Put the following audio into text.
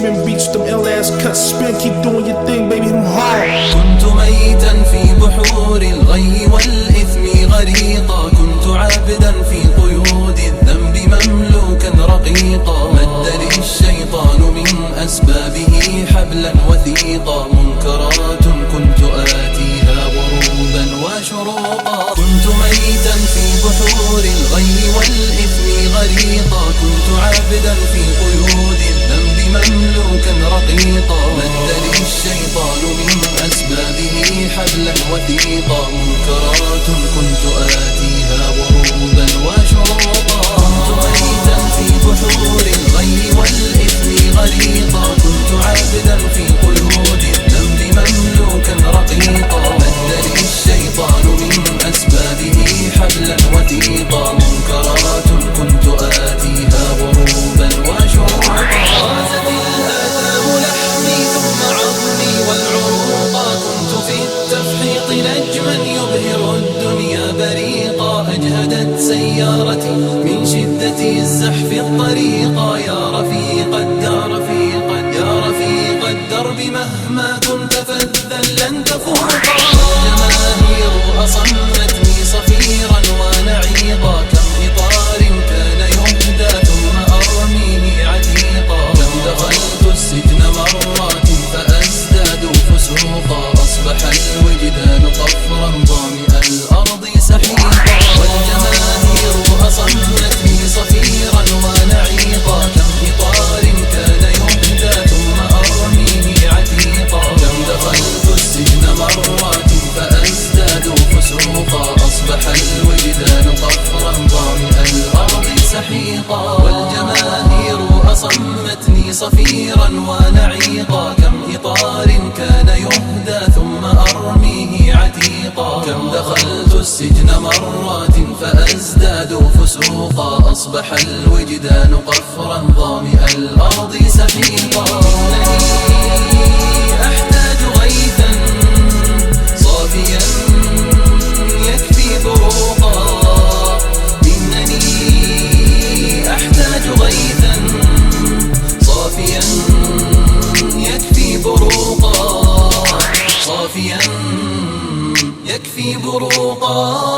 Spin beats, them ill ass cuts. Spin, keep doing your thing, baby, hit 'em hard. كنت ميتا في بحور الغي والإثم غريقا، كنت عبدا في قيود الذنب مملوكا رقيقا. مد لي الشيطان من أسبابه حبلا وثيقا، منكرات كنت آتيها غروبا وشروقا. كنت ميتا في بحور الغي والإثم غريقا، كنت عبدا في قيود الذنب مملوكا رقيقا. مد لي الشيطان من أسبابه حبلا وثيقا، منكرات كنت آتيها غروبا وشروقا. كنت ميتا في بحور الغي والإثم غريقا، كنت عبدا في قيود الذنب مملوكا رقيقا. مد لي الشيطان من أسبابه حبلا وثيقا، منكرات كنت آتيها غروبا وشروقا. غازت الآثام لحمي ثم عظمي والعروقا، كنت في التفحيط نجما يبهر الدنيا بريقا. أجهدت سيارتي من شدة الزحف الطريقا، يا رفيق الدرب، يا رفيق الدرب مهما كنت فذا لن تفوقا. الجماهير أصمتني صفيرا ونعيقا، كم إطار كان يهدى ثم أرميه عتيقا. كم دخلت السجن مرات فأزداد فسوقا، أصبح الوجدان قفرا ظامئ الأرض سحيقا. والجماهير أصمتني صفيرا ونعيقا، كم إطار كان يهدى ثم أرميه عتيقا. كم دخلت السجن مرات فأزداد فسوقا، أصبح الوجدان قفرا ظامئ الأرض سحيقا. والجماهير أصمتني صفيرا ونعيقا، كم إطار كان يهدى ثم أرميه عتيقا. كم دخلت السجن مرات فأزداد فسوقا، أصبح الوجدان قفرا ظامئ الأرض سحيقا. إنني أحتاج غيثا صافيا يكفي بروقا، إنني أحتاج غيثا صافيا يكفي بروقا، صافيا يكفي بروقا.